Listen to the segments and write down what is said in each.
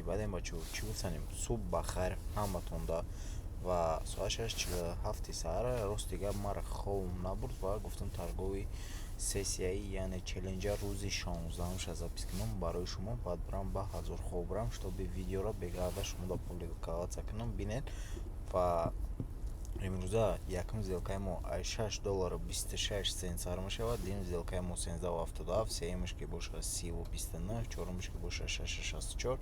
Баъдем, бачаҳо, чӣ гуфтанем? Субҳ ба хайр ҳаматонда. Ва соат 6:47 саҳара, рости гап, мара хобам набурд ва гуфтам, торговый сессияи, яъне челленҷа, рӯзи 16-умша запись кунам барои шумо, баъд бирам ба ҳазор хоб бирам, чтобы видеоро бегарда шумода публиковаться кунам, бинед. Ва имрӯза якум сделкаи мо аз 6 доллару 26 сент сар мешавад, дуюм сделкаи мо 13,77, сеюмаш ки бошад 30,29, чорумаш ки бошад 6,64,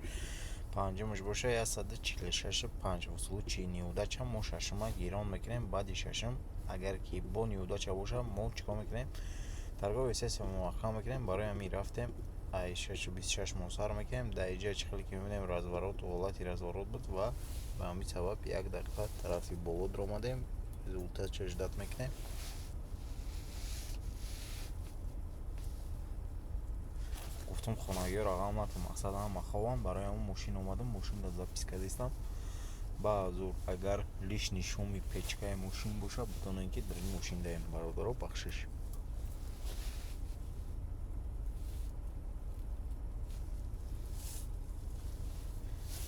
панҷумаш бошад 146,5. В случае неудача мо шашума гирон мекунем. Баъди шашум, агар ки бо неудача бошад, мо чӣ кор мекунем? Торговый сессия муваффақ мекунем. Барои ҳамин рафтем, ай 6,26 мо сар мекунем. Дар инҷа чӣ хеле ки мебинем, разворот, ҳолати разворот буд ва ба ҳамин сабаб як дақиқа тарафи боло дуромадем. Результатша ждать мекунем. Гуфтам, хонагиҳоро ғам натон, мақсад, ҳама хобанд. Барои ҳамон мошин омадам, мошинро запись кардистам. Баъзур агар лишний шуми печкаи мошин бошад, бидонед, ки дар ин мошин даем, бародаро, бахшиш.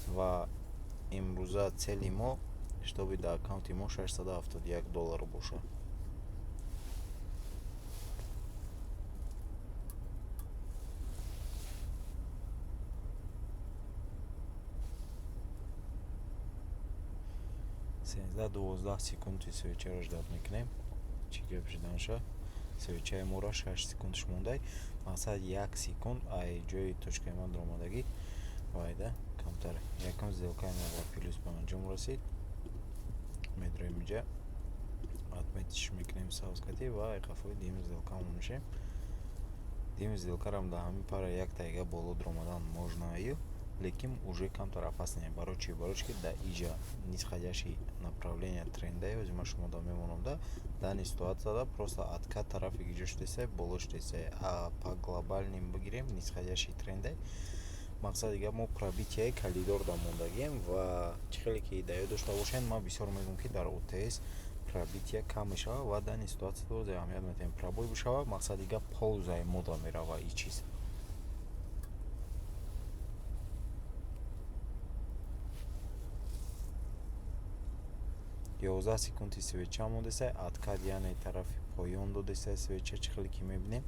Ва имрӯза цели мо, чтобы дар аккаунти мо 671 доллар бошад. 13-12 секунди свечаро ждать мекунем, чӣ гап шуданша. Свечаи моро 6 секундш мондай, мақсад, як секунд ай ҷои точкаи ман дуромадагӣ вайда камтар. Якум сделкаи мо ба плюс ба анҷом расид. Медроем инҷа, отметиш мекунем сабзкатӣ ва қафои дуюм сделкаамон мешавем. Дуюм сделкарам дар ҳамин пара як тайга боло дуромадан можно, лекин уже камтар опаснее. Барои чӣ? Барои чи ки дар иҷа нисходящий направление тренда ози ман шумо да мемонам. Да данный ситуацияда просто откат тарафи киҷо шудесай, боло шудесай, а по глобальным бигирем, нисходящий тренда. Мақсади гап, мо пробитияи коридор да мондагием. Ва чӣ хеле ки дар ёд дошта бошед, ман бисёр мегӯям, ки дар ОТС пробития кам мешавад ва данный ситуация боз аҳамият медиҳем. Пробой бишавад, мақсади гап, пользаи мо да меравад и чиз. 11 секунди свеча мондесай, откат, яъне тарафи поён додесай свеча. Чӣ хеле ки мебинем,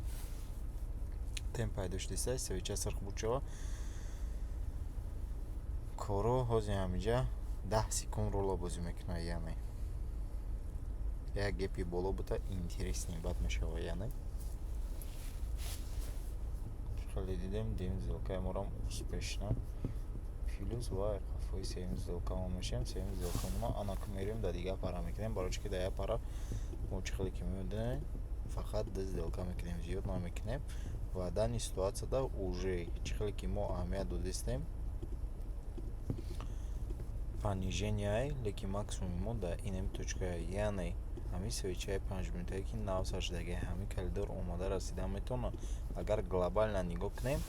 тень пайдо шудесай, свеча сирх буд шава. Коро ҳозир ҳаминҷа 10 секунд рола бозӣ мекунад, яъне як гепи боло буда, интересный бад мешавад. Яъне хеле дидем, дуюм сделкаи морам успешно плюс ва қафои сеюм сделкамо мешавем. Сеюм сделкамона анаку мерем, дар дигар пара мекунем, барои чи ки дар як пара мо, чӣ хеле ки мебинем, фақат ду сделка мекунем, зиёд намекунем. Ва данный ситуацияда уже чӣ хеле ки мо аҳамият додистем, понижение, лекин максимуми мо дар инами точка, яъне ҳамин свечаи 5 минутае, ки нав сар шудаги, ҳамин коридор омода расида метавонад. Агар глобально нигоҳ кунем,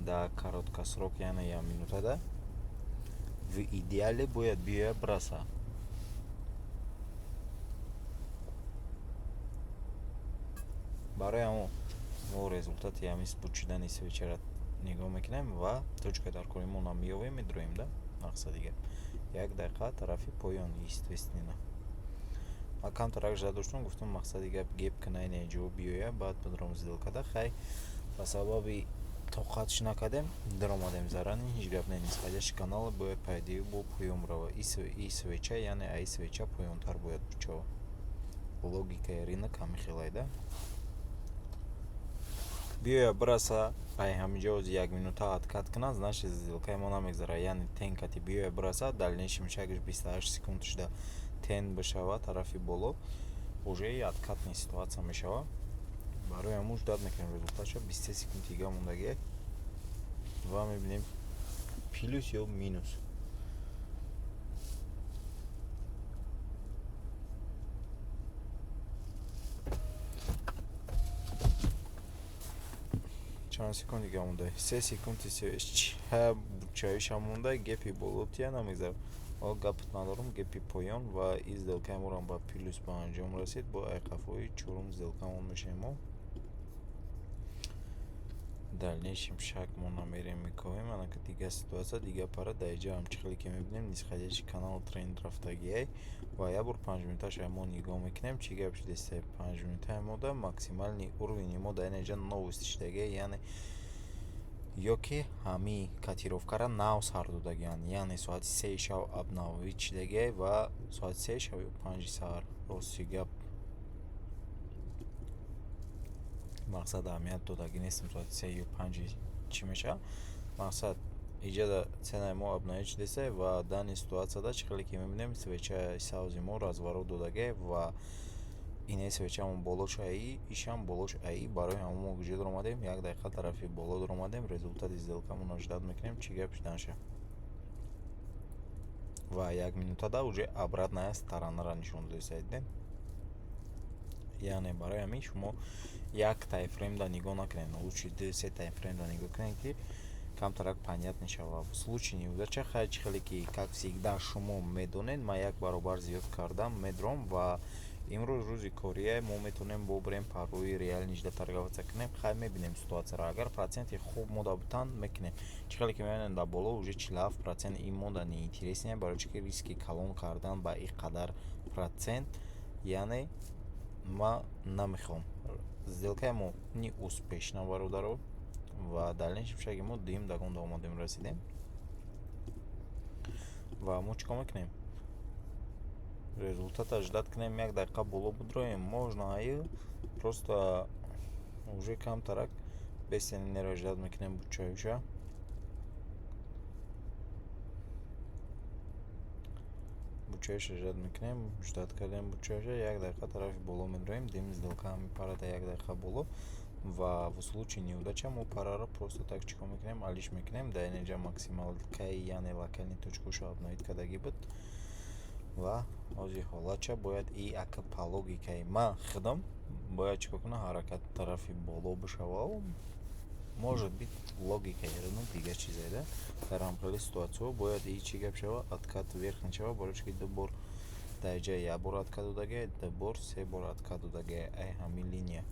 дар короткосрок, яъне як минутада, в идеале бояд биёяд, бираса. Барои ҳамон мо результати ҳамин буд шудани свечаро нигоҳ мекунем ва точка дар кори мо меёвем, медроем да. Мақсади гап, як дақиқа тарафи поён, естественно. Ман камтарак жда доштам, гуфтам, мақсади гап, геп кунай, ҷо биёя, баъд бидром сделкада. Хай, ба сабаби тоқатш накардем, даромадем зарани. Ҳеҷ гап не, нисходящий канал бояд пайдои бо поён равад. И свеча, яъне аи свеча поёнтар бояд шавад. Логикаи рынок ҳамин хелай да. Биёя, бираса, ай ҳаминҷо ози як минута откат кунад, значит, сделкаи мо намегзарад. Яъне тень кати биёя, бираса, дальнейший шагаш 28 секунд шуда, тень бишавад тарафи боло, уже откатный ситуация мешавад. Барои ҳамун ждать мекунем результатша. 23 секунд дига мондагиак ва мебинем, плюс ё минус. Чанд секунд дига монда? 3 секунди чаиша монда. Гепи боло тия намегзарад. Ҳоло гапат надорам, гепи поён. Ва и сделкаи морам ба плюс ба анҷом расид. Бо айқафои чорум сделкамон мешавем мо. Дальнейшем шаг мо намерем, мекоҳем. Анака, дига ситуация, дига пара. Дар инҷа ҳам, чӣ хеле ки мебинем, нисходящий канал тренд рафтагиай ва як бор 5 минуташа мо нигоҳ мекунем, чӣ гап шудеста. 5 минутаи мода максимальный уровени мо дар инҷа новости шудагиай, яъне ё ки ҳамин котировкаро нав сар додагианд, яъне соати 3 шав обновить шудагиай ва соати 3 шав ё 5 саҳар. Рости гап, мақсад, аҳамият додагӣ нестам, соати 3 ё 5 чӣ мешавад. Мақсад, иҷада ценаи мо обновить шудеста ва данный ситуацияда, чӣ хеле ки мебинем, свечаи сабзи мо разворот додагиай ва инаи свечаамон болош аи, ишам болош аи. Барои ҳамон мо куҷо даромадем? Як дақиқа тарафи боло даромадем. Результати сделкамонро ждать мекунем, чӣ гап шуданша. Ва як минутада уже обратная сторонаро нишон додеста, дидем. Яъне барои ҳамин шумо як таймфреймда нигоҳ накунед, лучше ду, се таймфреймда нигоҳ кунед, ки камтарак понятно шавад. В случае неудача, хай, чӣ хеле ки, как всегда, шумо медонед, ман як баробар зиёд кардам, медром. Ва имрӯз рӯзи кория, мо метавонем бобирем, парои реальный жда торговаться кунем. Хай, мебинем ситуатсияро, агар проценти хуб мода бутанд, мекунем. Чӣ хеле ки мебинем, дар боло уже 47%. Ин мода неинтересный, барои чӣ ки риски калон кардан ба ин қадар процент, яъне ман намехоҳам. Сделкаи мо неуспешна, бародаро, ва дальнейшем шаги мо дуюм догонда омадем, расидем. Ва мо чӣ кор мекунем? Результата ждать кунем, як дақиқа боло будроем, можно. Аю просто уже камтарак бесенеро ждать мекунем, бучаюша. Бучаюша ждать мекунем. Ждать кардем бучаюша, як дақиқа тарафи боло медроем, дим сделка ҳами парада як дақиқа боло. Ва в случае неудача мо параро просто так чӣ кор мекунем? Алиш мекунем. Дар инҷа максималкаи, яъне локальный точкаҳошо обновить кардагӣ буд ва ҳозир ҳолатша бояд и ака по логикаи ман худам бояд чӣ кор кунам? Ҳаракат тарафи боло бишава. Может быть, логикаи ну дигар чизе да. Дар ҳамхели ситуатсияҳо бояд и чӣ гап шава? Откат вверх нашава, барои чӣ ки ду бор дар ҷаи як бор откат додагиай, ду бор, се бор откат додагиай ай ҳамин линия.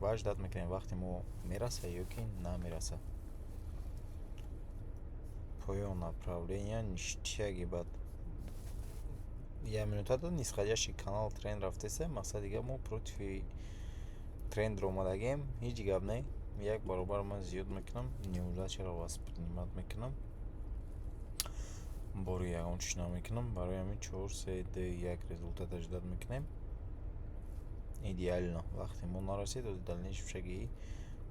Ва ждать мекунем, вақте мо мераса ё ки намераса. Поён направления ништяки. Баъд як минутада нисходящий канал тренд рафтеса. Мақсад, дига мо против тренд омадагием, ҳеҷ гап не. Як баробар ман зиёд мекунам, неудачаро воспринимать мекунам, бори ягон чиз намекунам. Барои ҳамин чор, се, ду, як, результата ждать мекунем. Идеально, вақте мо нарасид, дальнейшем шаги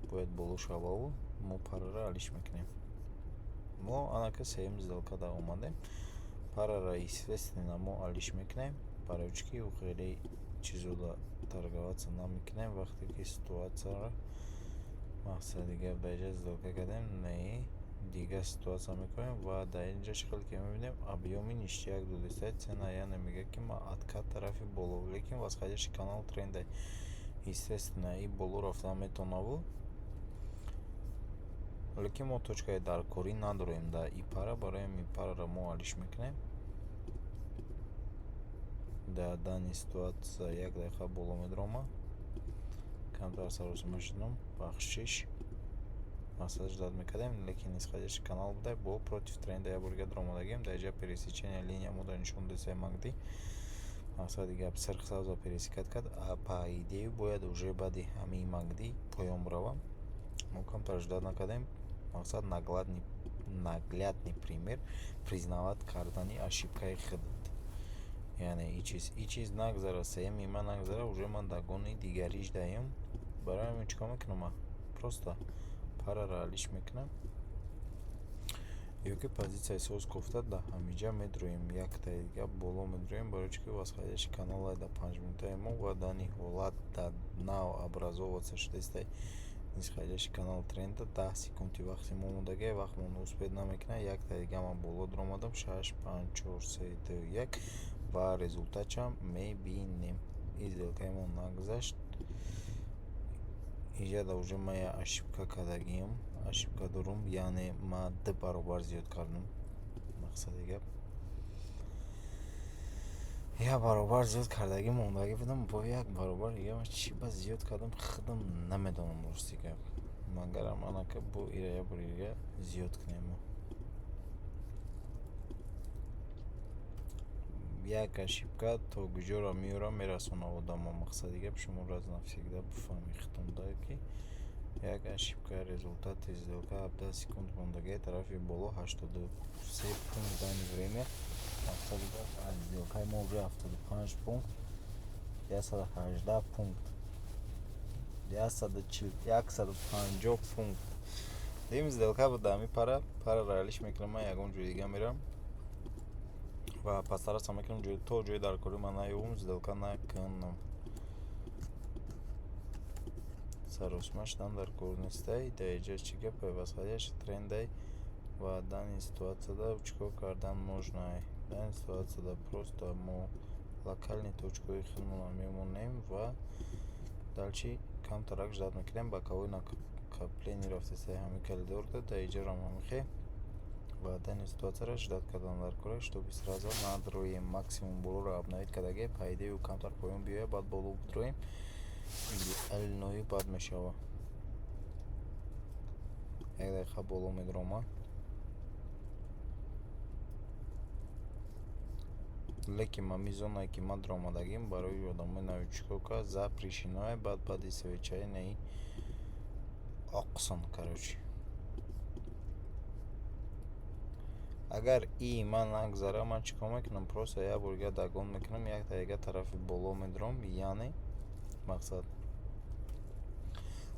бояд боло шававу мо параро алиш мекунем. Мо анака сеюм сделкада омадем. Параро, естественно, мо алиш мекунем, барои чӣ ки хеле чизода торговаться намекунем, вақте ки ситуатсияро, мақсади гап, дар инҷа сделка кардем, не, дигар ситуатсия мекунем. Ва дар инҷа, чӣ хеле ки мебинем, объёми ништяк додеста цена, яъне мегӯяд, ки ман откат тарафи боло, лекин восходящий канал тренда, естественно, и боло рафтан метавонаву, лекин мо точкаи даркорӣ надорем дар и пара. Барои ҳамин параро мо алиш мекунем. Дар данный ситуация як дақиқа боло медрома, камтар саросима шудам, бахшиш. Мақсад, ждать мекардем, лекин нисходящий канал буда, бо против тренда як бор дига даромадагием. Дар инҷа пересечения линия мо дар нишон додесаи MACD. Мақсади гап, сирх сабза пересекать кард, а по идее бояд уже баъди ҳамин MACD поён бирава. Мо камтар ждать накардем. Мақсад, наглядный пример признавать кардани ошибкаи худат, яъне и чиз нагзара, сеюми ман нагзара, уже ман догони дигариш даем. Барои ҳамин чӣ кор мекунам? Ман просто параро алиш мекунам ё ки позитсияи соз кофта дар ҳамиҷа медроем, яктаи дига боло медроем, барои чӣ ки восходящий каналай дар 5 минутаи мо ва данный ҳолат дар нав образоваться шудааст нисходящий канал тренда. 10 секунди вақти мо мондагиа, вақтмон успеть намекунад. Яктаи дига ман боло даромадам. Шаш, панҷ, чор, се, ду, як ва результатшам мебинем. И сделкаи мо нагузашт. Иҷада уже ман як ошибка кардагиам, ошибка дорум, яъне ман ду баробар зиёд кардам. Мақсади гап, як баробар зиёд кардагӣ мондагӣ будам, бо як баробар дига ман чӣ ба зиёд кардам, худам намедонам, рости гап. Магарам анака бо ира як бори дига зиёд кунем мо. Як ошибка то куҷоро меёрам, мерасонад одамо. Мақсади гап, шумо раз навсегда бифаҳмед худтонда, ки як ошибка результати сделка 17 секунд мондагии тарафи боло 83 пункт данный время. Мақсади гап, аз сделкаи мо уже 75 пункт, 118 пункт, 140, 150 пункт. Дим сделка буд ами пара, параро алиш мекунам, ман ягон ҷои дига мерам ва постараться мекунам, то ҷои дар кори ман наёбум, сделка накунам. Саросма шудан дар кор нестай. Дар инҷа чӣ гапе? Восходящий трендай ва данный ситуатсияда чӣ кор кардан можно? Данный ситуатсияда просто мо локальный точкаҳои худмонро мемонем ва дальше камтарак ждать мекунем. Боковой накопление рафтестай ҳамин коридорда, дар инҷарам ҳамихе ва данный ситуатсияро ждать кардан дар кора, чтобы сразу надроем. Максимум болоро обновить кардаги, по идее, камтар поён биёяд, баъд боло бидроем, идеальнои бад мешавад. Як дақиқа боло медрома, лекин ма зонае ки ман даромадагим, барои одамои новичкока запрещено. Баъд баъди свечаи наи оқсон, короче, агар и ман нагзара, ман чӣ кор мекунам? Просто як бор дига догон мекунам, якта дига тарафи боло медурам, яъне мақсад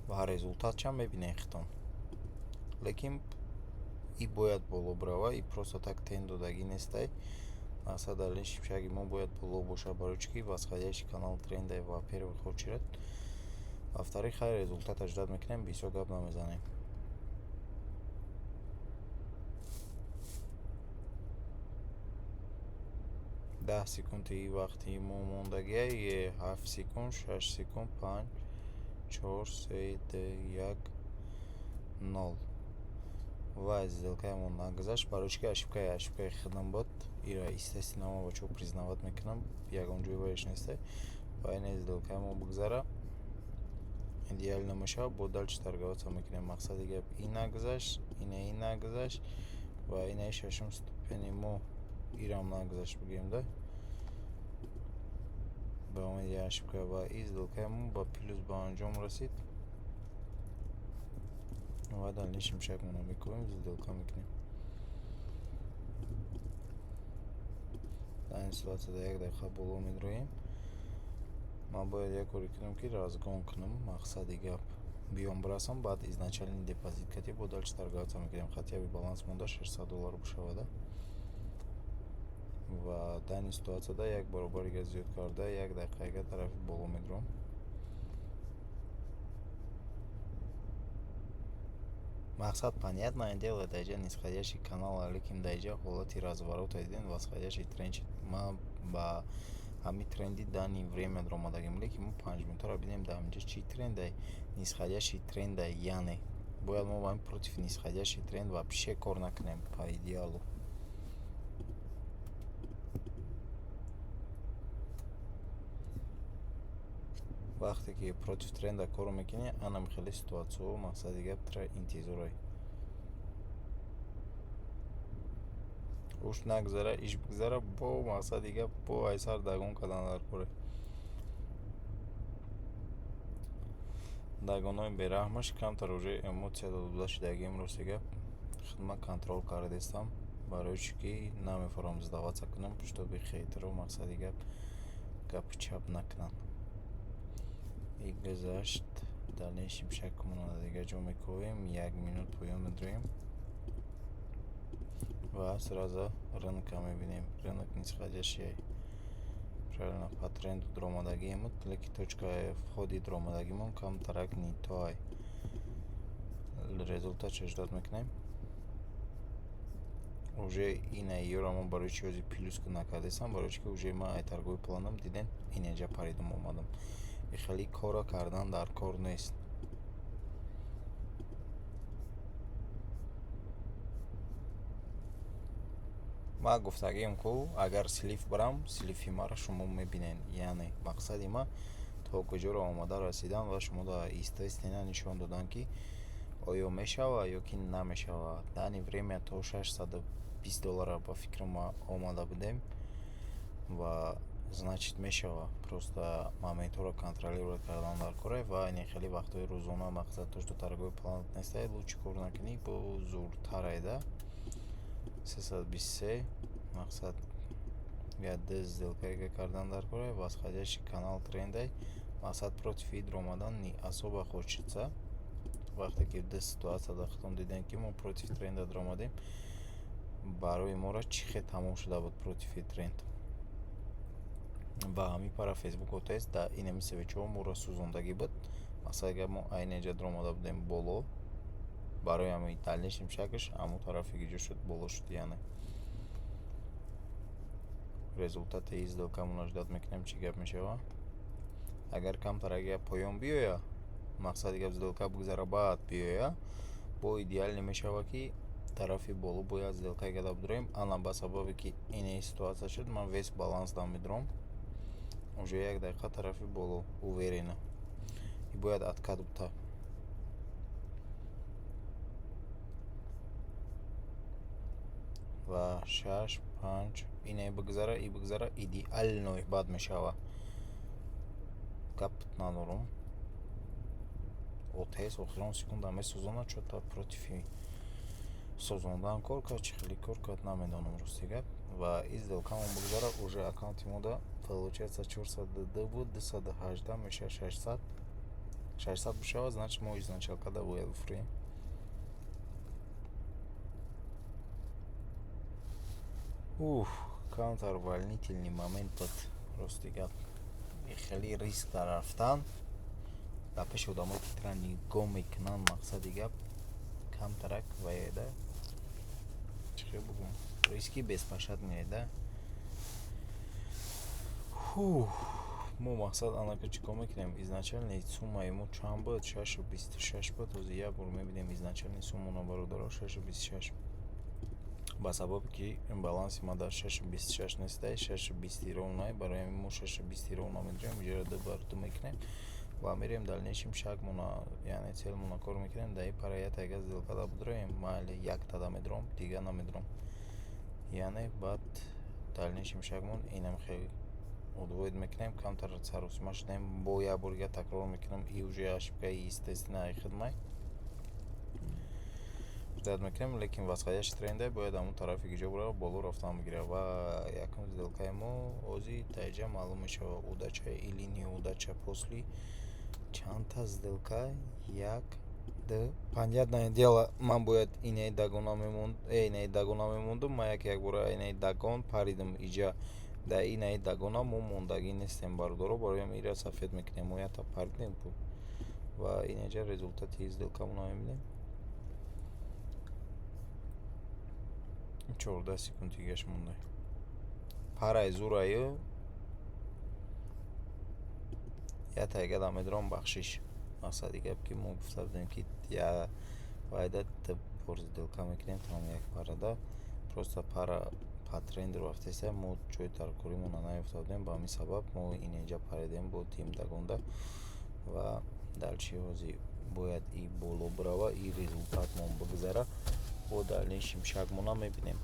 ва результатшам мебинем хитон. Лекин и бояд боло бирава, и просто так тень додагӣ нестай. Мақсад, далели шимшаки мо бояд боло бошад, барои чӣ ки восходящий канал тренда во первых очередь, во-вторых, хайр, результата ждать мекунем, бисёр гап намезанем. 10 секунди вақти мо мондагия, 7 секунд, 6 секунд, панҷ, чор, се, ду, як, нол. Ва сделкаи мо нагузашт, барои чӣ ки ошибкаи худам буд. Ира, естественно, ман бачаҳо признавать мекунам, ягон ҷои вайш нестай. Ва ина сделкаи мо бигзара, идеально мешавад, бо дальше торговаться мекунем. Мақсади гап, ин нагузашт, ина ин нагузашт ва инаи шашум ступени мо ирам нагузашт, бигӯем да, ба умеди ошибка. Ва и сделкаи мо ба плюс ба анҷом расид ва дальнейшем шакмона мекунем, сделка мекунем. Дар ин ситуатсияда як дақиқа боло медроем. Ман бояд як коре кунам, ки разгон кунам. Мақсади гап, биём бирасам, баъд изначальный депозит кати бо дальше торговаться мекунем. Хотя бы баланс монда 600 доллар бошавада. Ва данный ситуатсияда як баробарига зиёд карда, як дақиқага тарафи боло медурам. Мақсад, понятное дело, дар инҷа нисходящий канал, лекин дар инҷа ҳолати разворота дидем, восходящий тренд шид. Ман ба ҳамин тренди данный время даромадагим, лекин мо 5 минутаро бинем, дар инҷа чӣ трендай? Нисходящий трендай, яъне бояд мо ба ҳамин против нисходящий тренд вообще кор накунем по идеалу. Вақте ки против тренда кор мекунӣ, анам хеле ситуатсияҳо, мақсади гап, тра интизорай. Уш нагзара, иш бигзара, бо мақсади гап, бо айсар догон кардан дар коре. Догонҳои бераҳмаш камтар уже эмоция дода шудагим. Рости гап, худма контроль кардестам, барои чӣ ки намефорам сдаваться кунам, чтобы хейтеро, мақсади гап, гапи чап накунанд. И гузашт. Дальнейшем шакмонро дигар ҷо мекобем, як минут поён медроем ва сразу рынка мебинем. Рынок нисходящий, правильно, по тренду дуромадагием, лекин точкаи входи дуромадагимон камтарак не то ай. Результатшо ждать мекунем. Уже ина ёро мо барои чӣ ҳозир плюс накардесам? Барои чӣ ки уже ман ай торговый планам, дидем, инеҷа паридам омадам. И хеле корро кардан дар кор нест. Ман гуфтагием ку, агар слив барам, сливи маро шумо мебинед. Яъне мақсади ман то куҷоро омода расидан ва шуморо естественно нишон додан, ки Оё мешава ё ки намешава? Данный время то 620 доллара, ба фикрам, омада будем ва, значит, мешава. Просто моментҳоро контролировать кардан дар кора ва ин хеле вақтҳои рӯзона, мақсад, то что торговый планат нестай, лучше кор накунӣ, бо зуртарай да. 323, мақсад, як ду сделкаега кардан дар кора. Восходящий канал трендай, мақсад, против ид омадан не особо хочется. Вақте ки ду ситуатсияда худтон дидем, ки мо против тренда даромадем, барои моро чӣ хел тамом шуда буд против тренд. Ва ҳамин пара Фейсбук ОТС дар инами свечаҳо моро сӯзондагӣ буд. Масалан, агар мо айни инҷа даромада будем боло, барои ҳамин дальнейшем шаклш ҳамон тарафи ки ҷо шуд, боло шуд. Яъне результати ин сделкамонро ждать мекунем, чӣ гап мешава. Агар камтар агар поён биёя, мақсади гап, сделка бигзара, баъд биёя, бо идеально мешава, ки тарафи боло бояд сделка гада бидорем. Ана, ба сабабе ки ин ситуатсия шуд, ман весь баланс дам медорам уже як дақиқа тарафи боло, уверенно бояд откат бута. Ва шаш, панҷ, ине бигзара и бигзара, идеально бад мешава, гап надорум. ОТС охирон секунда месӯзонад, чё-то против сӯзондан кор кард, чӣ хеле кор кард, намедонам, рости гап. Ва и сделкамон бигзара, уже аккаунти мода, получается, 402 буд, 218 мешавад 600. 600 бишавад, значит, мо изначалкада бояд бифурӯем. Уф, камтар волнительный момент буд, рости гап. Хеле риск дар рафтан дар пеши одамое ки тира нигоҳ мекунанд, мақсади гап, камтарак ваяда, чӣ хел бигӯм, риски беспощадный да. Мо, мақсад, анака чӣ кор мекунем? Изначальный суммаи мо чанд буд? 6,26 буд. Ҳозир як бор мебинем изначальный суммаро, бародаро. 6,26. Ба сабабе ки баланси ма дар 6,26 нестай, 6,20 ровно, барои ҳамин мо 6,20 ровно медорем. Иҷора ду бар ду мекунем ва мерем дальнейшем шагмона, яъне целмона кор мекунем. Дар ин пара ятага сделкада бидроем, майли, яктада медорам, дига намедорам. Яъне баъд дальнейшем шагмон инам хел удвоить мекунем. Камтар саросима шудем, бо як бор дига такрор мекунам, и уже ошибкаи естественная хидмай. Ждать мекунем, лекин восходящий тренде бояд ҳамон тарафи ки ҷо бурава, боло рафтан бигирад. Ва якум сделкаи мо ҳозир дар маълум мешавад, удача или неудача, после чандта сделка. Як, ду, понятное дело, ман бояд инаи догона мемонд, инаи догона мемондум. Ман як якбора инаи догон паридам. Иҷа дар инаи догона мо мондагӣ нестем, бародаро, барои ҳамин ира сафед мекунем. Мо якта паридем ку. Ва инаҷа результати сделкамонро мебинем. 14 секунд дигаш монда. Параи зураю я тайгада медорам, бахшиш. Мақсади гап, ки мо гуфта будем, ки я вайда бор сделка мекунем, тамом, як парада. Просто пара по тренду рафтеста, мо ҷои таркоримона наёфта будем, ба ҳамин сабаб мо инҷа паридем бо тим догонда. Ва дальше ҳозир бояд и боло бирава, и результатмон бигзара, бо дальнейшем шагмона мебинем.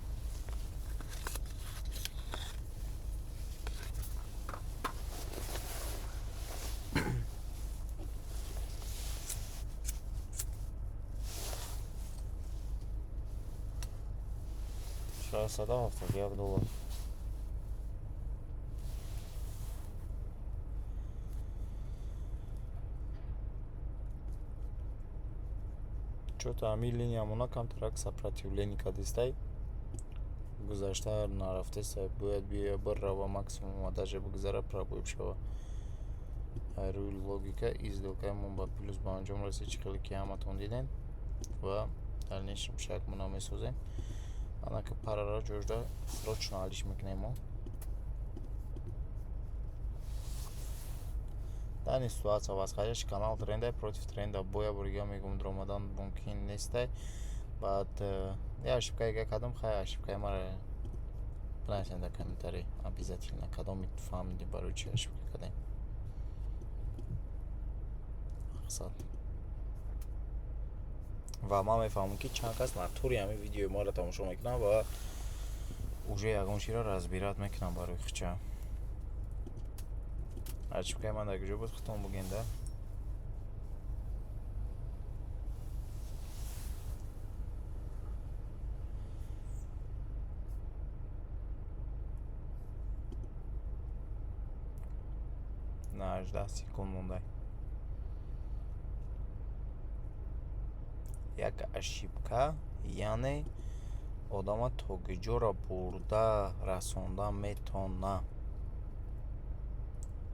671 доллар. Чё-то ҳамин линиямона камтарак сопротивление кардистай, гузашта нарафтеста. Бояд биёя, бирава, максимум даже бигзара, пробой бишава. Рӯи логика и сделкаамон ба плюс ба анҷом расид, чӣ хеле ки ҳаматон дидем. Ва дальнейшем шагмона месозем. Анака параро ҷожда срочно алиш мекунем мо. Данный ситуация восходящий канал тренда, против тренда бо як бор дига мегӯм, даромадан мумкин нестай. Баъд я ошибкаега кардам. Хай, ошибкаи мара бинависед дар комментарий обязательно, кадоми фаҳмиди, барои чӣ ошибка кардем. Мақсад. Ва ман мефаҳмам, ки чанд кас натури ҳамин видеои моро тамошо мекунанд ва уже ягон чиро разбирать мекунанд барои хича. Ошибкаи ман дар куҷо буд, худтон буген да. На 18 секунд мондай. Як ошибка, яъне одама то куҷоро бурда расонда метона: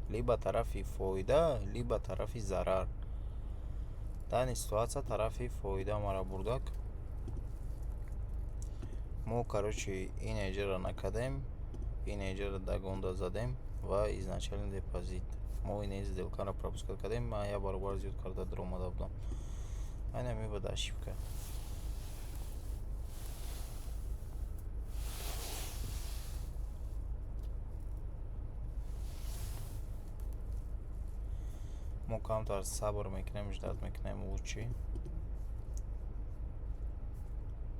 либо тарафи фоида, либо тарафи зарар. Данный ситуация тарафи фоида мара бурдак. Мо, короче, ин эҷаро накардем, ин эҷаро дагонда задем ва изначальный депозит мо ин сделкаро пропускать кардем. Ман як баробар зиёд карда даромада будам. Айна мебуд ошибка. Мо камтар сабр мекунем, ждать мекунем, лучше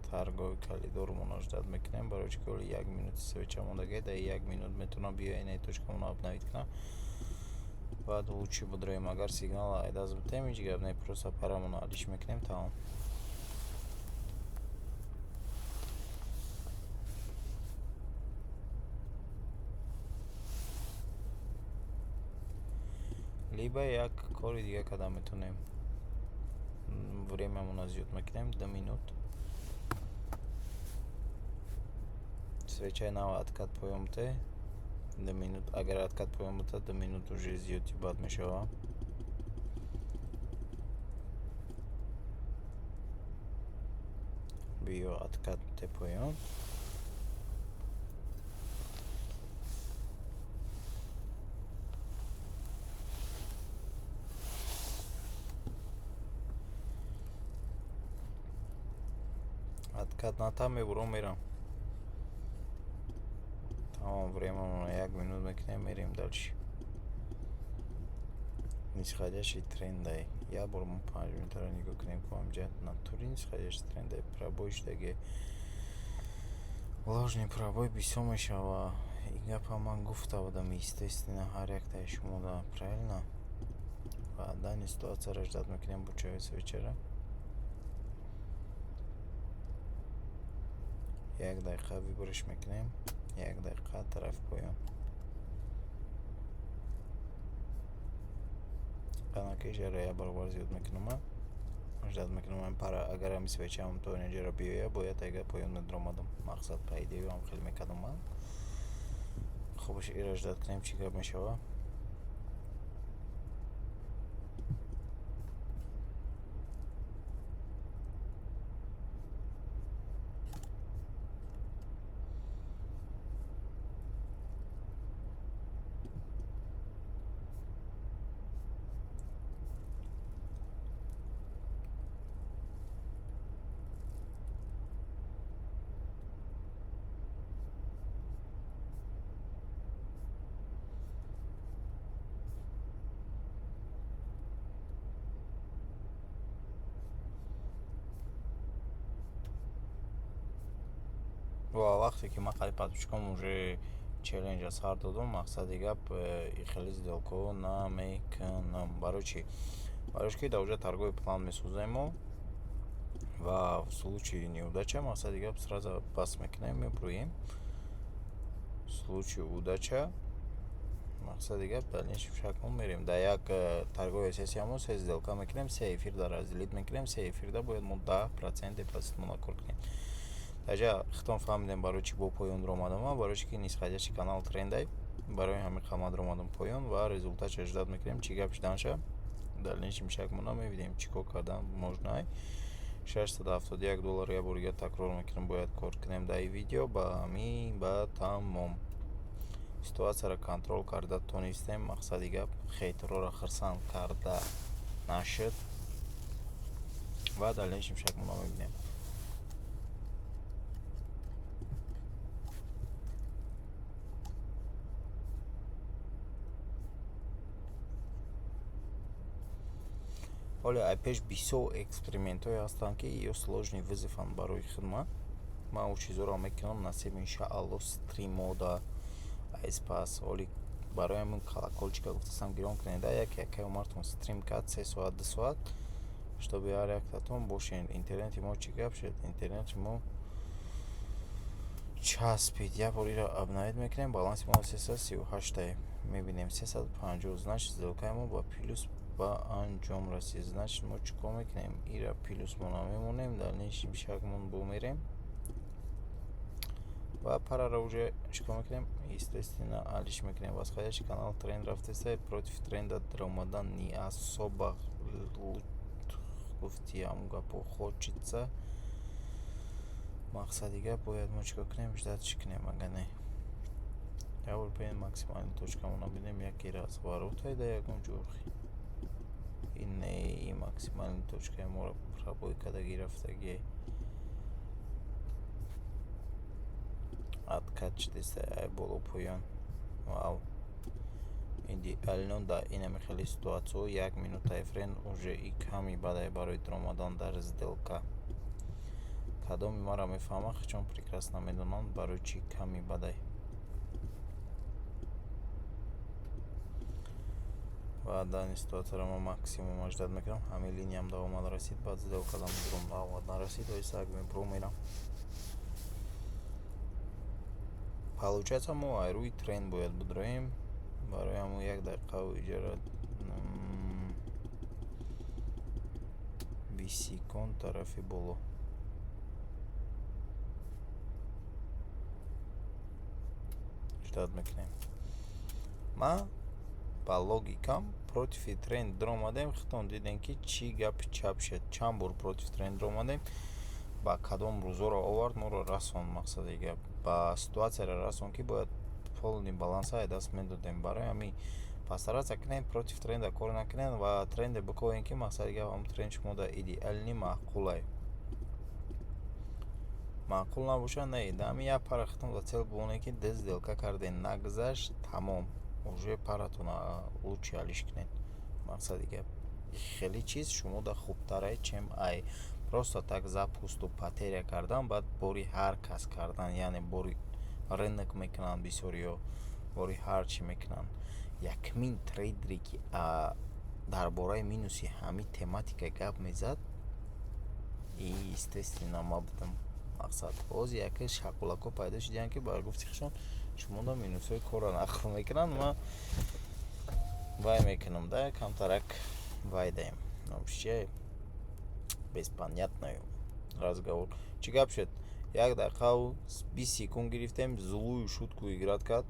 торговый коридормонро ждать мекунем, барои чӣ ки ҳоли як минути свеча мондагӣ. Дар як минут метавонам биёя, инаи точкамонро обновить кунам, баъд лучше бидроем. Агар сигнал айдаз битем, ҳеҷ гап не, просто парамонро алиш мекунем, тамом. Либо як кори дига карда метавонем: времямонро зиёд мекунем, 2 минут. Свечаи нав откат поён бите, 2 минут. Агар откат поён бита, 2 минут уже зиёди бад мешавад. Биё, откат бите поён. Откат ната, мебурам, мерам, тамом. Времамонро як минут мекунем, мерем дальше. Нисходящий трендай. Як бор мо 5 минутаро нигоҳ кунем, ку ҳамҷа натури нисходящий трендай, пробой шудаги, ложный пробой бисёр мешава. Ин гапа ман гуфта будам, естественно, ҳар яктаи шумода, правильно? Ва данный ситуацияро ждать мекунем, бучаи свечара як дақиқа выбориш мекунем, як дақиқа тарафи поён. Қанаки жара як баробар зиёд мекунам, ждать мекунам пара. Агар ҳами свечаам то инҷаро биёя, бояд ага поён медаромадам. Мақсад, по идею, ҳам хеле мекардам ман. Хубаш, ира ждать кунем, чӣ гап мешава. Ва вақте ки ман қариб подписчиком уже челленҷа сар додум, мақсади гап, хеле сделкаҳо намекунам. Барои чӣ? Барои ки дар оҷа торговый план месозем мо ва в случае неудача, мақсади гап, сразу бас мекунем, мебурӯем. В случае удача, мақсади гап, дальнейший шаг мерем. Дар як торговая сессиямо се сделка мекунем, се эфир дар разделить мекунем. Се эфирда бояд мо 10% депозитмона кор кунем. Даҷа хитон фаҳмидем, барои чӣ бо поён омадам. Барои чӣ ки нисходящий канал трендай, барои ҳамин қамат омадам поён ва результатша ждать мекунем, чӣ гап шуданша. Дальнейший шагмона мебинем, чӣ кор кардан можно. 671 доллар, як бор дига такрор мекунем, бояд кор кунем дар ин видео. Ба ҳамин ба тамом ситуатсияро контрол карда тонистем. Мақсади гап, хейтерҳоро хурсанд карда нашуд ва дальнейший шагмона мебинем. Ҳоле ай пеш бисёр экспериментҳое ҳастанд, ки ё сложный вызов анд барои хидмат. Ман он чизҳоро мекунам, насиб, иншаалло, стримода айспас. Ҳоли барои ҳамин колокольчика гуфтастам, гирон кунед, да, яке якай умартон стрим кард 3 соат, 2 соат, чтобы ҳар яктатон бошен. Интернети мо чӣ гап шуд? Интернети мо часпид. Як бор иро обновить мекунем. Баланси мо 338-ае, мебинем, 350. Значит, сделкаи мо ба плюс ба анҷом расид. Значит, мо чӣ кор мекунем? Ира плюсмона мемонем, дальнейший шагмон бумерем ва параро уже чӣ кор мекунем? Естественно, алиш мекунем. Восходящий канал, тренд рафтеста, против тренда даромадан не особо, гуфти ҳамун гапо, хочется. Мақсади гап, бояд мо чӣ кор кунем? Ждать чӣ кунем? Ага, не, як бор бинем, максимальный точкамона бинем. Яке разворот ай да ягон ҷо. Ин не, и максимальный точкаи моро пробой кардагӣ рафтагие, откат шудеста ай боло поён. Вау, идеально. Да, инами хеле ситуатсияҳо як минут таймфрейм уже и ками бадай барои даромадан дар сделка. Кадоми маро мефаҳманд, хичон прекрасно медонанд, барои чӣ ками бадай. Ва данный ситуатсияро ман максимум ждать мекунам. Ҳамин линиям да омад расид, баъд сделкадам дурум омад нарасид, оҳиста мебуру мерам. Получается, мо ай рӯи тренд бояд бидроем. Барои ҳамун як дақиқаву иҷара 20 секунд тарафи боло ждать мекунем. Ман ба логикам против тренд даромадем. Худтон дидем, ки чӣ гапи чап шуд. Чанд бор против тренд даромадем, ба кадом рӯзоро овард, моро расон. Мақсади гап, ба ситуатсияро расон, ки бояд полный баланса ай даст медодем. Барои ҳамин постараться кунем, против тренда кор накунем ва тренде бикобем, ки, мақсади гап, ҳамун тренд шумо да идеальный маъқулай. Маъқул набошад, не, да ҳамин як пара худтон да цель бимонед, ки ду сделка кардем, нагузашт, тамом, уже паратона лучше алиш кунед. Мақсади гап, хеле чиз шумо да хубтарай, чем ай просто так запусту потеря кардан, баъд бори ҳар кас кардан, яъне бори рынок мекунанд бисёриҳо, бори ҳар чӣ мекунанд. Якмин трейдере, ки дар бораи минуси ҳамин тематика гап мезад, и естественно, ма будам. Мақсад, боз яке шақулакҳо пайдо шудиянд, ки бар гуфти худшон шумо минусҳои корро нақл мекунанд. Ма вай мекунам да, камтарак вай даем. Вообще беспонятный разговор. Чӣ гап шуд? 1 дақиқаву 20 секунд гирифтем, злую шутку играть кард.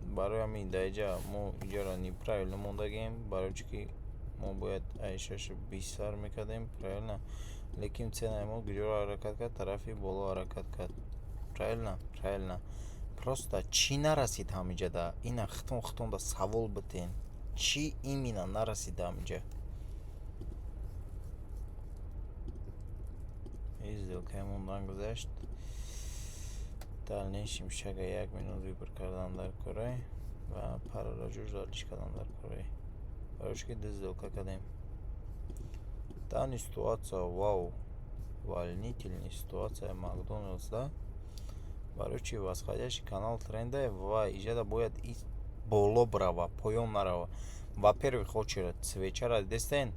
Барои ҳамин дар иҷа мо иҷаро неправильно мондагем, барои чӣ ки мо бояд ай 6:20 сар мекардем, правильно? Лекин ценаи мо куҷоро ҳаракат кард? Тарафи боло ҳаракат кард, правильно? Правильно. Просто чӣ нарасид ҳамиҷада? Ина хитон хитонда савол битен, чӣ именно нарасид ҳамиҷа? Сделкаи мо нагузашт. Дальнейшем шага як минут выбор кардан дар корай ва параро ҷуж алиш кардан дар корай, барои чӣ ки ду сделка кардем. Данный ситуация, вау, волнительный ситуация. Макдоналдс да, барои чӣ? Восходящий канал тренда ва иҷада бояд и боло бирава, поён нарава. Во-первых, очередь свечара дидестен.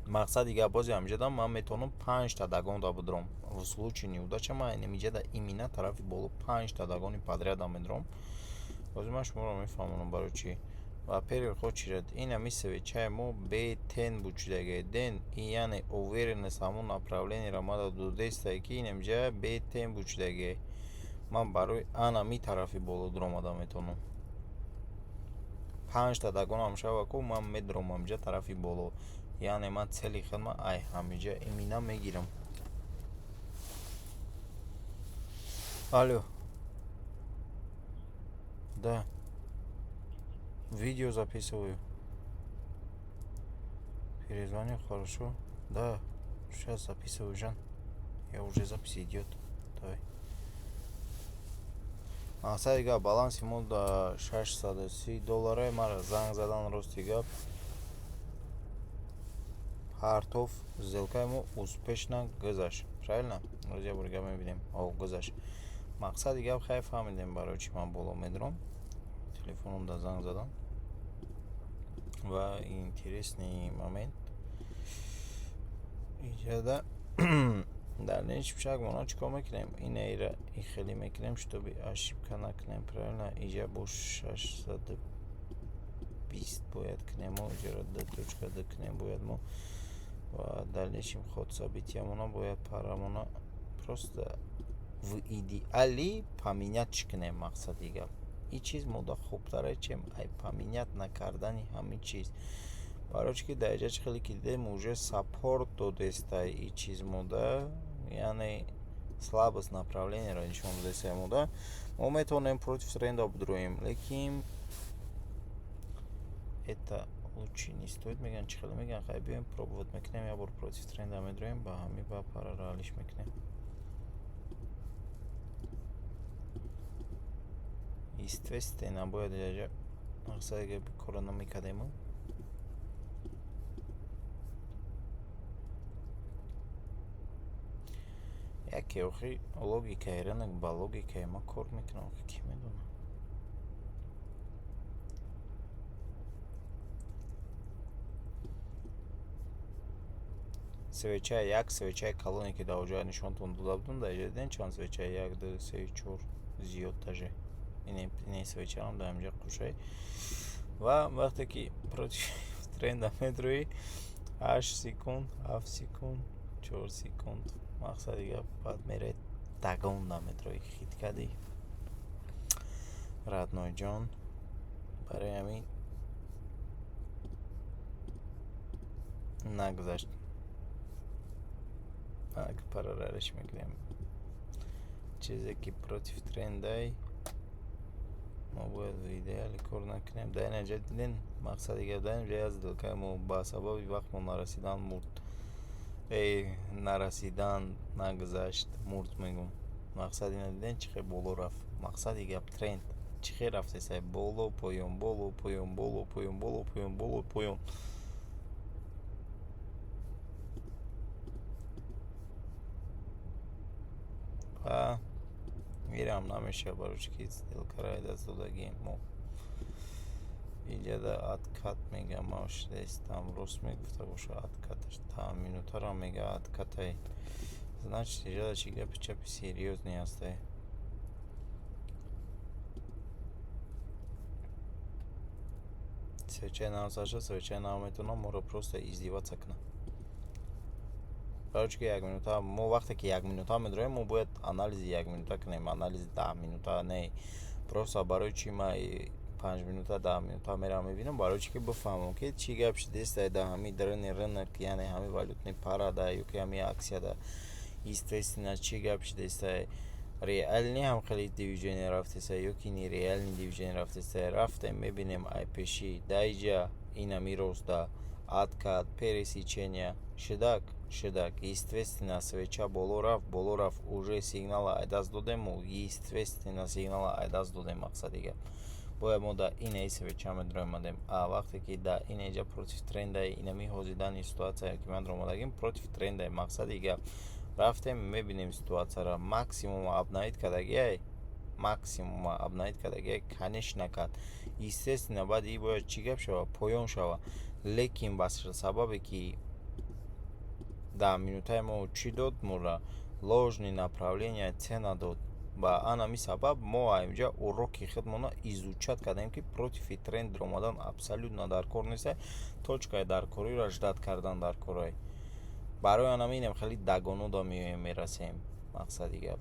Мақсади гап, бози ҳамиҷада ман метавонам панҷта догонда бидурам. В случае неудача ман инамиҷада именно тарафи боло панҷта догони подряда медурам. Бози ман шуморо мефаҳмонам, барои чӣ. Во-первых, очередь ин ҳами свечаи мо бе тень буд шудагай ден, яъне уверенность ҳамон направлениеро мада додестае, ки инамиҷа бе тень буд шудагай. Ман барои анами тарафи боло дуромада метавонам. Панҷта догонам шава ку, ман медурам ҳамиҷа тарафи боло, яъне ман цели худма ай ҳамиҷа именно мегирам. Алло, да, видео записываю, перезвоню. Хорошо, да, сейчас записываю. Жан, я уже, запись идёт, давай. Мақсади гап, баланси мо да 630 доллара. Мара занг задан, рости гап. Партов, сделкаи мо успешно гузашт, правильно? Роз як бори гап мебинем. О, гузашт. Мақсади гап, хай, фаҳмидем, барои чӣ ман боло медурам. Телефоном да занг задам. Ва интересный момент иҷода дар нечпшак мо чӣ кор мекунем? Инаира ихелӣ мекунем, чтобы ошибка накунем, правильно? Иҷа бо 620 бояд кунем мо, иҷаро 2.2 кунем бояд мо. Ва дальнейшем ход событиямона бояд парамона просто в идеале поменять кунем. Мақсади гап, ин чиз мода хубтаре, чем ай поменять накардани ҳамин чиз. Барои чӣ ки дар инҷа чӣ хеле ки дидем, уже саппорт додестай ин чиз мода, яъне слабость направлениеро нишон додестай мода. Мо метавонем против тренда бидроем, лекин это лучше не стоит, мегӯянд. Чӣ хеле мегӯянд? Хай, биёем, пробовать мекунем, як бор против тренда медроем, ба ҳамин ба параро ҳаллиш мекунем. Естественно, бояд инҷа мақсади гап кора намекардему. Яке охи логикаи рынок ба логикаи ма кор мекунад, охи кӣ медонад. Свеча, як свечаи калоне, ки дар оҷа нишонтон дода будам, дар инҷа дидем чанд свеча: як, ду, се, чор, зиёд даже. Ин свечаам дар инҷа қушай. Ва вақте ки против тренда медроӣ, 8 секунд, 7 секунд, 4 секунд, мақсади гап, баъд меравӣ, догон наметроӣ, хит кардӣ, родной ҷон. Барои ҳамин нагузашт. Параллелиш мекунем. Чизе ки против трендай, мо бояд в идеале кор накунем. Дар ин ҷа диден, мақсади гап, дар ин ҷа як сделкаи мо ба сабаби вақтмо нарасидан мурд, нарасидан нагузашт, мурд мегӯм. Мақсад ина, диден, чӣ хел боло рафт. Мақсади гап, тренд чӣ хел рафтеса: боло, поён, боло, поён, боло, поён, боло, поён, боло, поён. Ва ирам намешавад, барои чӣ ки сделкаро даст додагием мо. Инҷада откат мега, ман шидаистам, рост мегуфта боша, откаташ та минутаро мега откатай, значит, инҷада чӣ гапи чапи серьёзный ҳастай. Свечаи нав сар, свечаи нав метавонад моро просто издеваться кунад. Барои чӣ ки як минута мо, вақте ки як минута медроем, мо бояд анализи як минута кунем, анализи 10 минута не. Просто барои чӣ ман 5 минута, 10 минута меравам, мебинам? Барои чӣ ки бифаҳмам, ки чӣ гап шудеста дар ҳамин даруни рынок, яъне ҳамин валютный парада ё ки ҳамин аксияда. Естественно, чӣ гап шудеста: реальный ҳам хеле движение рафтеста ё ки нереальный движение рафтеста. Рафтем, мебинем, ай пеши даиҷа инами роста откат, пересечения шидак шидак. Естественно, свеча боло рафт, боло рафт, уже сигнала ай даст додему. Естественно, сигнала ай даст додем. Мақсади гап, бояд мо дар инаи свеча медроомадем. А вақте ки дар инаҷа против трендаи инами ҳозидани ситуация, ки ман дромадагим, против трендаи. Мақсади гап, рафтем, мебинем ситуатсияро: максимума обновить кардагиай, максимума обновить кардагиай, конечно, кард. Естественно, баъди и бояд чӣ гап шава? Поён шава. Лекин ба сабабе ки 10 минутаи мо чӣ дод? Мора ложный направление цена дод. Ба анами сабаб мо инҷа уроки худмона изучать кардем, ки против тренд омадан абсолютно дар кор нест, точкаи даркориро ждать кардан дар корай. Барои анаминем хеле догонода меоем, мерасем. Мақсади гап,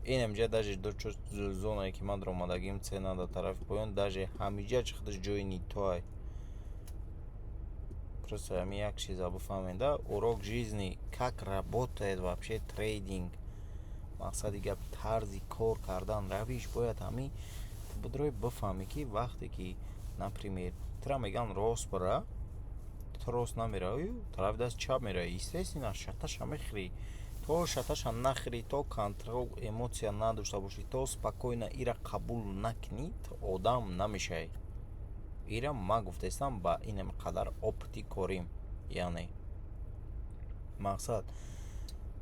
инамҷа даже зонае ки ман даромадагим, цена дар тарафи поён, даже ҳамиҷа чи худаш ҷои нитоай. Просто ҳами як чиза бифаҳмед да, урок жизни, как работает вообще трейдинг. Мақсади гап, тарзи кор кардан, равиш бояд ҳами бидрои бифаҳмӣ, ки вақте ки, например, тура мегӯянд рост бира, ту рост намеравӣ, тарафи даст чап меравӣ, естественно, шаташа мехӯрӣ. То шаташа нахӯрӣ, то контроль эмоция надошта бошӣ, то спокойно ира қабул накунӣ, ту одам намешавӣ. Ира ман гуфтаистам ба инам қадар опыти корим. Яъне мақсад,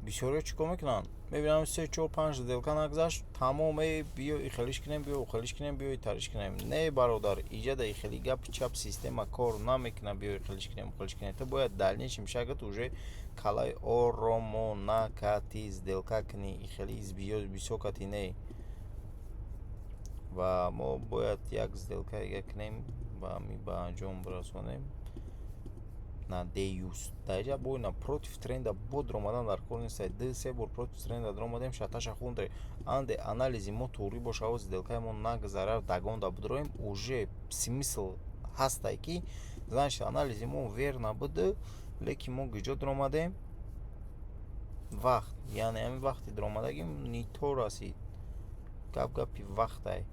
бисёриҳо чӣ кор мекунанд? Мебинам, се, чор, панҷ сделка нагузашт, тамом, э, биё ихелиш кунем, биё ухелиш кунем, биё итариш кунем. Не, бародар, иҷада ихели гапи чап система кор намекунад. Биё ихелиш кунем, ухелиш кунем. Ту бояд дальнейшем шагат уже калаи оромона кати сделка кунӣ, ихели бисёр кати не. Ва мо бояд як сделка ига кунем ва ми ба анҷом бирасонем. Надеюсь, дар инҷа бо против тренда бо омадан дар кор нест. Ду се бор против тренда даромадем, шаташа хунде анде. Анализи мо туғрӣ бошад, сделкаи мо нагзара, дагонда бидроем, уже смысл ҳастай, ки значит, анализи мо верно буд, лекин мо гиҷо даромадем? Вақт, яъне ҳамин вақти даромадагим не то расид. Гап гапи вақтай.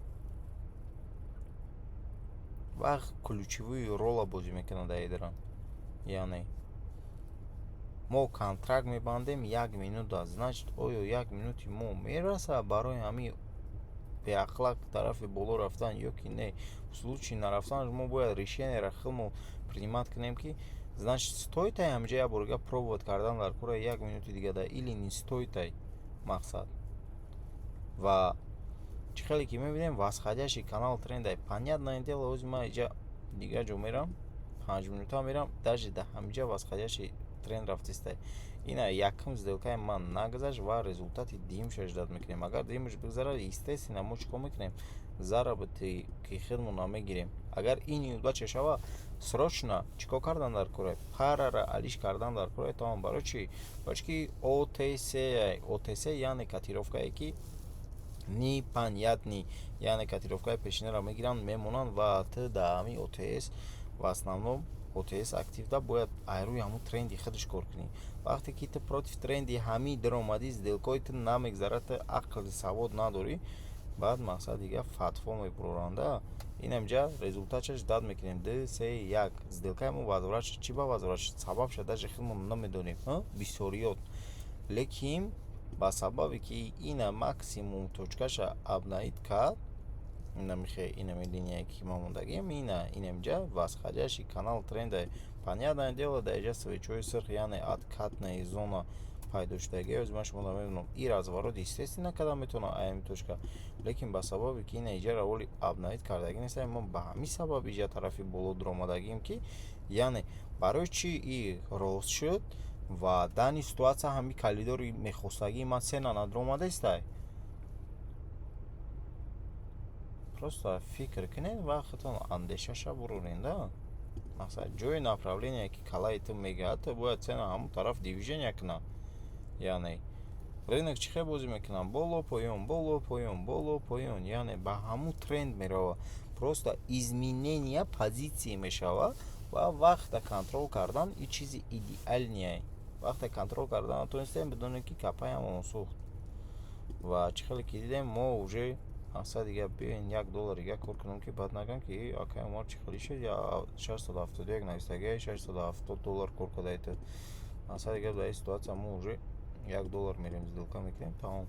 Вақт ключевую рола бозӣ мекунад дар идран. Яъне мо контракт мебандем як минута, значит, оё як минути мо мерасад барои ҳамин беахлақ тарафи боло рафтан ё ки не? В случаи нарафтан мо бояд решениеро худмо принимать кунем, ки значит, стоит ай ҳаминҷа як бор пробовать кардан дар кора як минути дигада или не стоит ай. Мақсад, ва чӣ хеле ки мебинем, восходящий канал тренда, понятное дело. Ҳози ман иҷа дигар ҷо мерам, 5 минута мерам, даже да ҳаминҷа восходящий тренд рафтистай. Ина якум сделкаи ман нагузашт ва результати дуюмша ждать мекунем. Агар дуюмаш бигзарад, естественно, мо чӣ кор мекунем? Заработи ки худмона мегирем. Агар ин неудача шава, срочно чӣ кор кардан дар кора? Парара алиш кардан дар кора, тамом. Барои чӣ? Барои ки OTC. OTC яъне котировкае ки непонятный, яъне котировкаи пешинаро мегиранд, мемонанд ва т да ҳамин OTC, в основном OTC активда бояд айрӯи ҳамун тренди худаш кор кунӣ. Вақте ки ту против тренди ҳамин даромадӣ, сделкаҳои ту намегзарад, ту ақли савод надорӣ, баъд мақсад дига фатво мебуроранда. Инамҷа результатша ждать мекунем. Ду, се, як сделкаи мо возврат шуд. Чӣ ба возврат шуд? Сабабша даже худмон намедонем бисёриёт, лекин ба сабабе ки ина максимум точкаша обновить кард, инамихе, инами линияе ки ма мондагием, ина инамҷа восходящий канал тренда, понятное дело, дар инҷа свечои сирх, яъне откатная зона пайдо шудагӣ. Оз ман шумо намедонам, и разворот естественно када метавонад аями точка, лекин ба сабабе ки ина иҷа раволи обновить кардагӣ нест, мо ба ҳамин сабаб иҷа тарафи боло дуромадагием, ки яъне барои чӣ и рост шуд ва данный ситуация ҳами коридори мехостагии ман цена надуромадаистай. Просто фикр кунед ва худтон андешаша буроред да. Масалан, ҷои направление ки калаи ту мегаҳад, ту бояд цена ҳамон тараф движения кунад. Яъне рынок чӣ хел бозӣ мекунад? Боло, поён, боло, поён, боло, поён, яъне ба ҳамун тренд меравад. Просто изменения позиции мешавад ва вақта контрол кардан и чизи идеальный. Вақте контрол кардан натонистем, бидонем, ки капаямон сӯхт. Ва чӣ хеле ки дидем, мо уже мақсад дига биёен 1 доллар дига кор кунем, ки баъд нагӯям, ки акай Умар, чӣ хеле шуд, 671 навистагия, 670 доллар кор кардаи ту. Мақсад дига, дар ин ситуация мо уже 1 доллар мерем, сделка мекунем, тамом,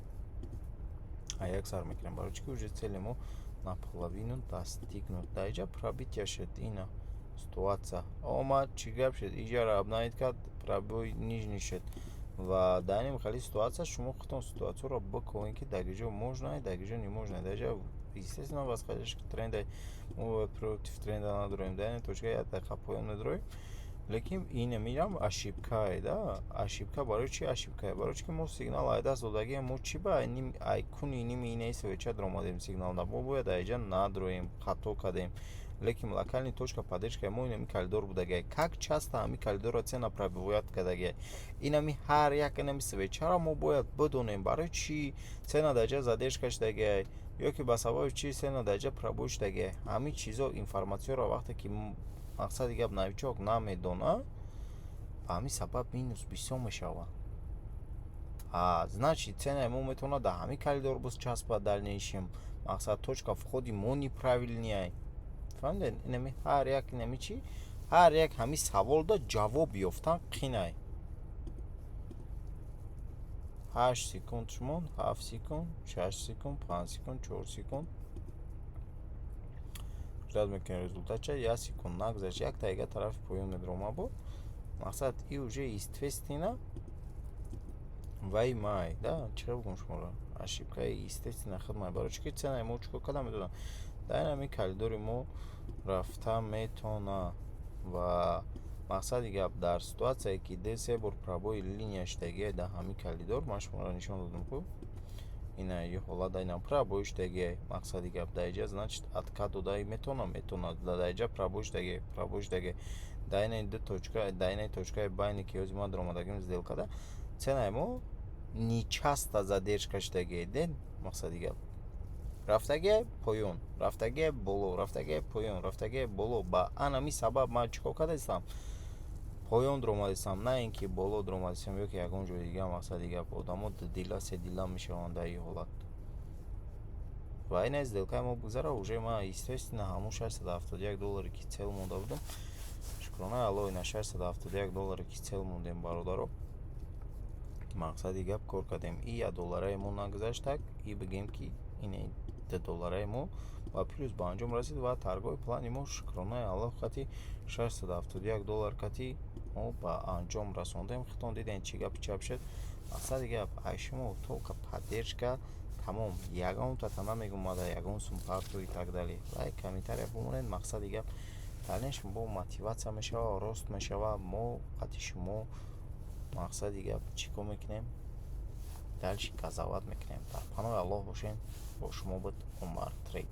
а як сар мекунем. Барои чӣ ки уже цели мо наполовину достигнут. Дар инҷа пробитие шуд, ина ситуация омад. Чӣ гап шуд? Иҷаро обновить кард, пробой нижний шуд. Ва дар ин хели ситуация шумо худтон ситуатсияро бикунед, ки дар ҷо можно, дар ҷо не можно. Дар ҷо, естественно, восходящий тренда, мо против тренда надорем. Дар ин точка як дақиқа поён медроем, лекин ина мирам ошибкае да ошибка. Барои чи ошибкае? Барои чи ки мо сигнал ай даст додагием. Мо чи ба ай куни ними инаи свеча даромадем сигнал да? Мо бояд айҷа надроем, хато кардем. Лекин локальный точка поддержкаи мо инами коридор будагиай. Как часто ҳами коридорро цена пробивать кардагиай? Инами ҳар як инами свечаро мо бояд бидонем, барои чи цена дар ҷа задержка шудагиай ё ки ба сабаби чи цена дар ҷа пробой шудагиай. Ҳамин чизо, информатсияро вақте ки, мақсади гап, новичок намедонад, ба ҳамин сабаб минус бисёр мешавад. Значит, ценаи мо метавонад дар ҳамин коридор боз часпад дальнейшем. Мақсад, точка входи мо неправильный. Фаҳмидед? Инами ҳар як инами чи, ҳар як ҳамин саволда ҷавоб ёфтан қинай. 8 секунд шумон, 7 секунд, 6 секунд, 5 секунд, 4 секунд. Ждать мекунем результатша. Як секунд нагзашт, як дақиқа тарафи поён медрома бо мақсад и уже, естественно, вай май да, чӣ бигӯм шуморо, ошибкаи естественно худмай. Барои чӣ ки ценаи мо чӣ кор карда медодам? Дар ин ҳамин коридори мо рафта метона. Ва мақсади гап, дар ситуатсияе ки д се бор пробои линия шудагиай дар ҳамин коридор, ман шуморо нишон додам ку, ина и ҳолат, ина пробой шудагиай. Мақсади гап, дар иҷа, значит, откат дода метонам, метонад. Дар иҷа пробой шудагиай, пробой шудагиай. Дар инаи ду точка, дар инаи точкаи байне ки ҳози ман даромадагим сделкада, ценаи мо нечаста задержка шудагиай. Ден, мақсади гап, рафтагиай поён, рафтагиай боло, рафтагиай поён, рафтагиай боло. Ба анами сабаб ман чӣ кор кардастам? Поён дуромадистам, на ин ки боло дуромадистам ё ки ягон ҷои дига. Мақсади гап, одамо дудила, седила мешаванд дар ин ҳолат. Ва ина сделкаи мо бигзара, уже ман, естественно, ҳамун 671 долларе ки цел монда будам, шукронаи Алло, ина 671 долларе ки цел мондем, бародаро, мақсади гап, кор кардем. И як доллараи мо нагузаштак, и бигем ки ин ду доллараи мо ба плюс ба анҷом расид. Ва торговый плани мо, шукронаи Аллоҳ, қати 671 доллар кати мо ба анҷом расондем. Худтон дидем, чӣ гапи чап шуд. Мақсади гап, ай шумо только поддержка, тамом. Ягон тата намегум мада ягон сум парту и так далее. Лайк, комментария бимонед. Мақсади гап, дальнейшем бо мотиватсия мешава, рост мешава. Мо қати шумо, мақсади гап, чӣ кор мекунем? Дальше газовать мекунем. Дар паноҳи Аллоҳ бошем. Бо шумо буд Умар Трейд.